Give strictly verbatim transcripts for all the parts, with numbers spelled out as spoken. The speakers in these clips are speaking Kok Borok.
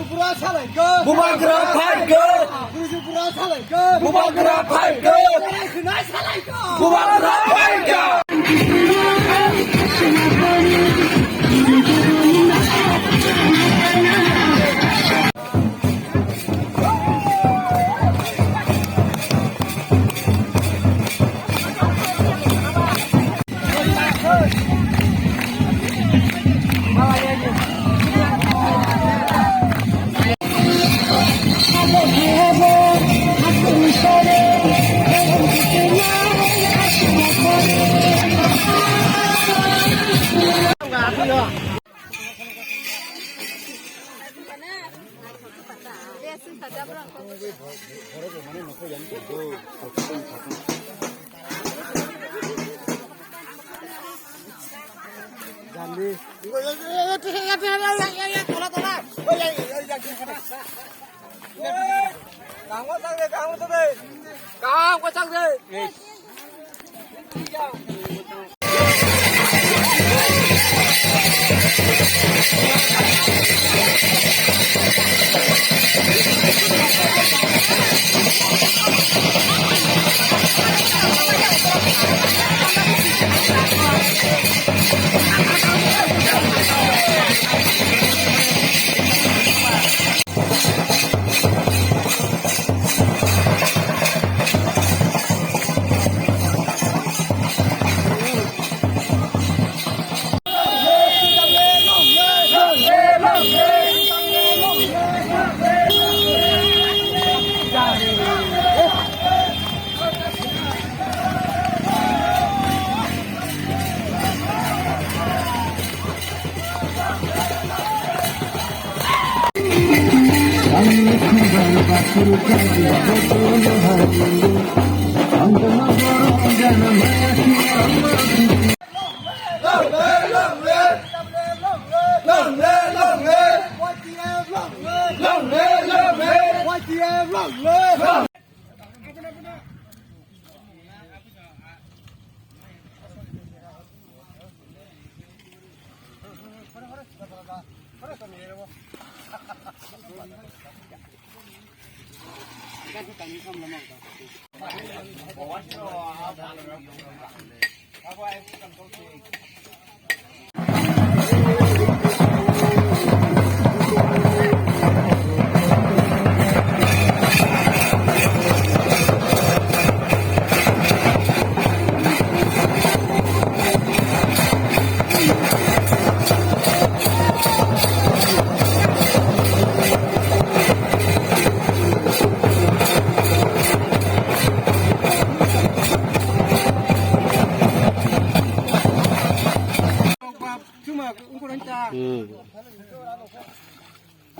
Bubagra phaikha! Bubagra phaikha! Bubagra phaikha! Bubagra phaikha! Bubagra phaikha! Bubagra phaikha! Bubagra phaikha!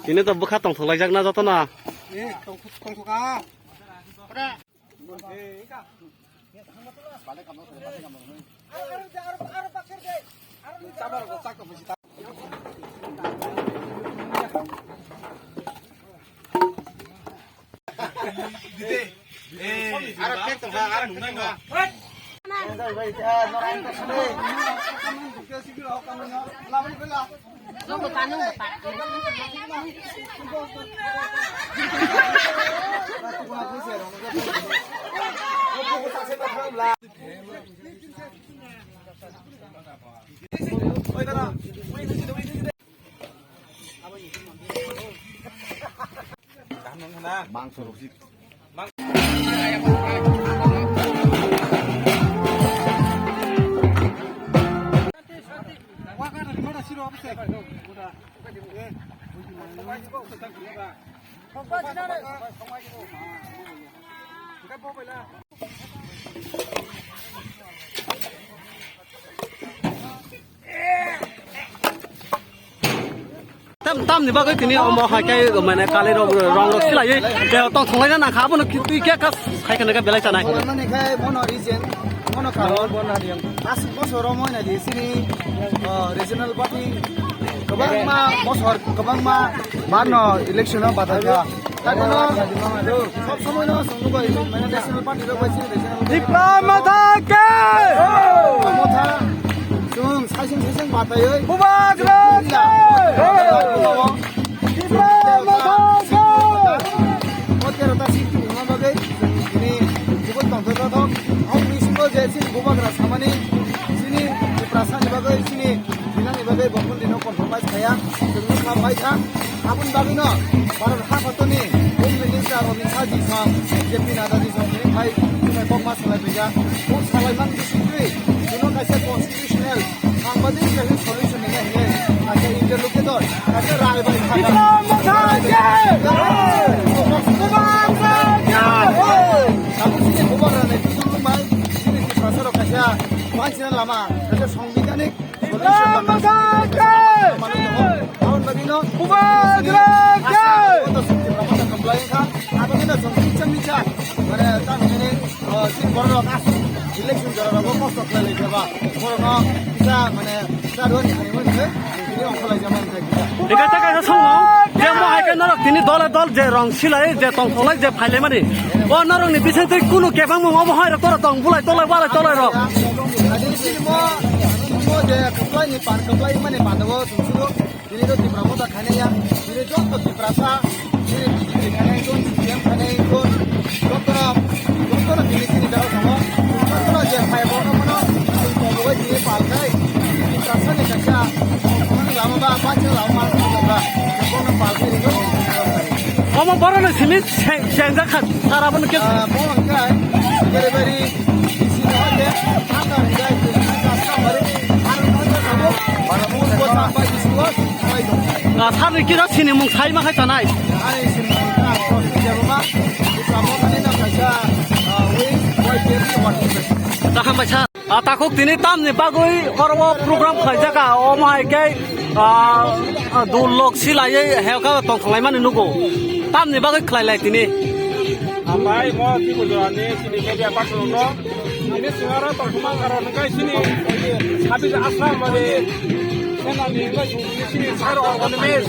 Tini to bwkha tongthok laijak na joto no. Mangso rok si. Tam, tamni bagwi tini omo hai khe mane kalai rok, rong rok silaiwi, eh, tong thonglai na nang kha, abono ki twi khe kas khai khana khe belai chanai. Mani khai bono reason, bono karon. Aswk bosoro moi nai di sini, oh, regional party kwbangma bosor, kwbangma barno election o bathai kha. Tei bono sob somoi no chwng nugwi mane national party rok bai sini regional party. Tipra Motha ke! Motha, chwng saising saising bataiwi Bubagra ke! Tipra Motha ke! O tero ta sing tongma bagwi chwng tini jubut tongthok thok. Ang bisingo je chini Bubagra samani chini Tiprasa ni bagwi chini Tinani bagwi bo phone rino compromise khaya, chwngno kha bai kha. Aboni bagwino Bharat haphatono Home Minister Amit Shah ji song, J P Nadda ji song, tini phai chumai kokma salai phaikha. Bo salai man bisingtwi, chwngno kaisa constitutional, sangbadik kaisa solution nini hinwi, kaisa interlocutor, kaisa rai bai kha. Islam Motha ke! Islam Motha ke! Abo chini Bubagra nai, chini Tiprasa rok kaisa, wansina lama, kaisa songbidanik Aboni bagwino Bubagra ke! Mane, tamo hini, oh, sini borok rok as election jora rogo kosto khlai lai jaba. Borok no kisa, mane, kisa roni hani mani se, ini ongkholai jama ni. Eka ta kaisa songo, je mo hai ke norok tini dole dol je rong silai, je tong tholai, je phailai mani. O norok ni bising twi kunu kebang mung obo hai rok tora tong bulai tolai walai tolai rok. Adi sini mo, mo je kwplai ni pan kwplai mani pan o. Tini to Tipra Motha khainai ya, tini joto Tiprasa, tini B J P khainai, tini C P M khainai, tini jotono, jotono tini chini jaga tongo, jotono je phai bo no mano, tini tongbo bai tini pal khai, Tiprasa ni kaisa, tini lama ba, ba tini lama ma, ba, ba, jotono pal khai ringo, omo borok ni simi se-, sengjak kha, sara bono ke. Ah, bo hwnkhai, Jeremari, Ah, sir ni kisa sini mung sai ma khai tanai. Taham bai sir. Ah, takhuk tini tamni bagwi oro program khlaijak, omo hai khe Ah, ah, dul lok silaiwi heka tongthoknai mani nugo. Tamni bagwi khlai lai tini. Ambai mo tibujani sini media person no. Ini singara tongthokma karon kai sini. Habis aslam mani. Sini sar organize.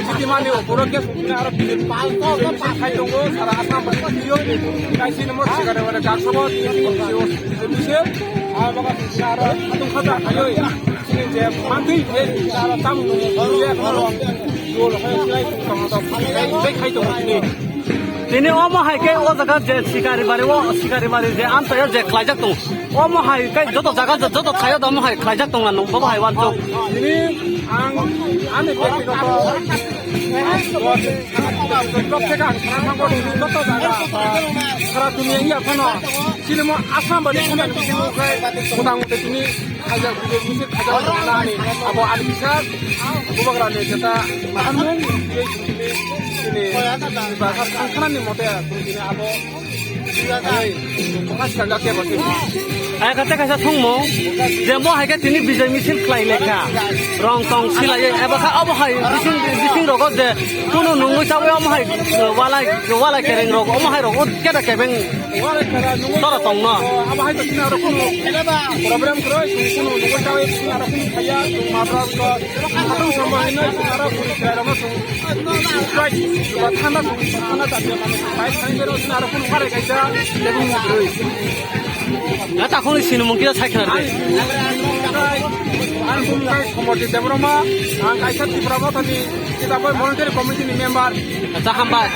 Sini mani opor ke sini aro pal to to pa khai tongo sara aslam mani. Kai sini mo sigare wala jaksobo. Sini aro atung khata khayo. Chini je mantwi je aro tam nung nung ye khoro dol hai khai tong tong khai khai tong ni. Tini omo hai khe o jaga je sikari bari o sikari bari je amtaya je khlaijak tong. Omo hai khe joto jaga joto thayo omo hai khlaijak tong nang bo hai wan chok. Tini ang ani bektigoto job theke ang sana thangbo tini joto jaga sara dunia ya phano chini mo Assam bari khana ni bisingo khai motang motang tini Khaijak, bujak, bujak, khaijak, nani, abo ani kisa, bubagra ni jeta, mahamung, ye, sini, sini, bahasa, khangkhana ni mote, sini, abo, ai, buka sikang gak ya, basi. Ai, kata kaisa thungmo, je mo hai khe tini bijai misil khlai lekha, rong tong silai, eba kha abo hai, bising, bising rogo je, kunu nungwi chawi amo hai, walai, walai kereng rogo, amo hai rogo, keda kebeng, Tora tong no. Abo hai to sini aro kunu problem kwrwi, kunu nungwi chawi sini aro kunu khaiya, chwng mabra ko atong sambo hinwi chwng aro kunu khaiya rokno chwng. Ba thanda chwng thanda jatiya manu bai thani bero sini aro kunu kare kaisa lebung kwrwi. Na ta khoni sini mungkira sai khna rwi. Ang bumung kai Somorjit Debbarma, ang kaisa Tipra Mothani Kitaboi Voluntary Committee ni member. Acha hambai.